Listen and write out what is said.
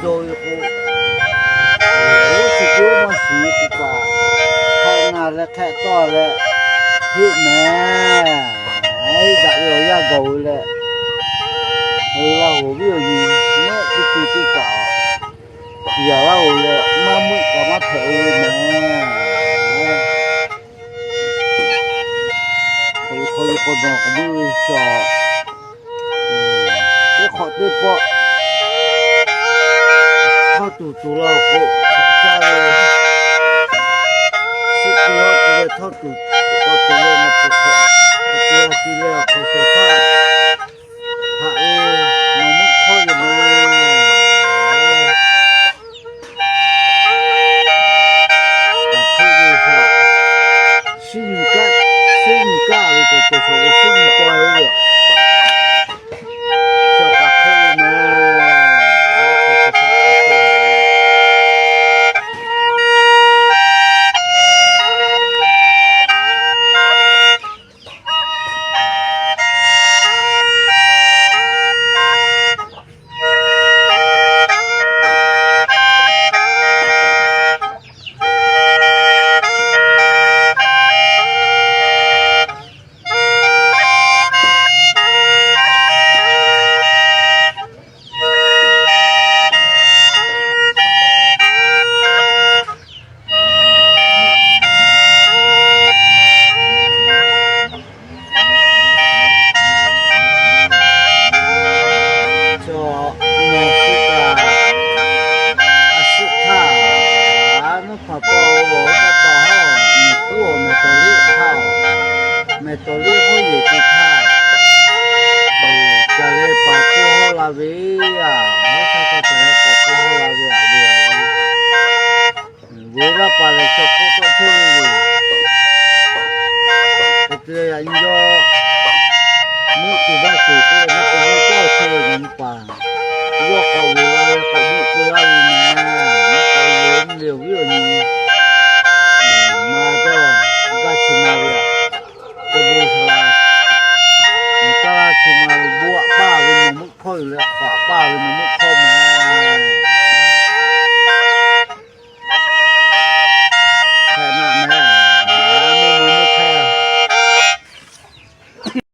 Oˇ ve k'o, oˇ shiˍ k'o maˇ shiˍ ve k'o kaꞈ, hk'aˆ na leh hk'aˆ tawˇ leh heˆ mehˍ. Eˉ, daꞈ ve awˬ yanˇ gaˬ-oˬ leh, Laˇ hoˍ viˉ awˬ nyi mehˆ teˇ ceuˬ teˇ kaꞈ, yaꞈ Laˇ hoˍ leh maˇ meuˆ kaꞈ maˇ hpehꞈ-o ve mehˍ. Hk'aw lo k'awꞈ dawˬ k'awꞈ meuˆ ve chaw, teˇ hk'awꞈ teˇ pawˆ htawˇ tuˬ tuˬ la k'o, hk'awꞈ caˇ ve, suˆ te hawˆ te leh htawˇ tuˬ k'awꞈ tuˬ leh ngaˬ puˬ hk'awꞈ, hk'awꞈ te a te leh awˬ hk'aw shehˍ hpaˇ haꞈ ve, nawˬ meuˆ hkawˇ ve mehˍ. Kaꞈ hk'oˆ ve haꞈ, shiˉ nyi kaˆ, shiˉ nyi kaˆ ve k'o, cawˬ shawˍ ve shiˉ nyi k'aw ve yoˬ. Chaw kaꞈ hk'oˆ ve mehˍ. Chaw, nawˬ suh kaꞈ, a suhˉ htaˇ, a nuˇ hpaˍ paw awˬ g'awˬ taˇ paw hawˉ, miˬ kuˉ awˬ mehˍ tawˍ liˇ htaˇ, mehˍ tawˍ liˇ hawˉ yehˬ te htaˇ, ca leh paˍ k'oˆ hawˉ la ve, a, hawˉ htaˇ ca leh paˍ k'oˆ hawˉ la ve a ve a ve, veuꞈ laˇ paˍ lehˬ chaw hk'oˆ tawˆ chehˇ ve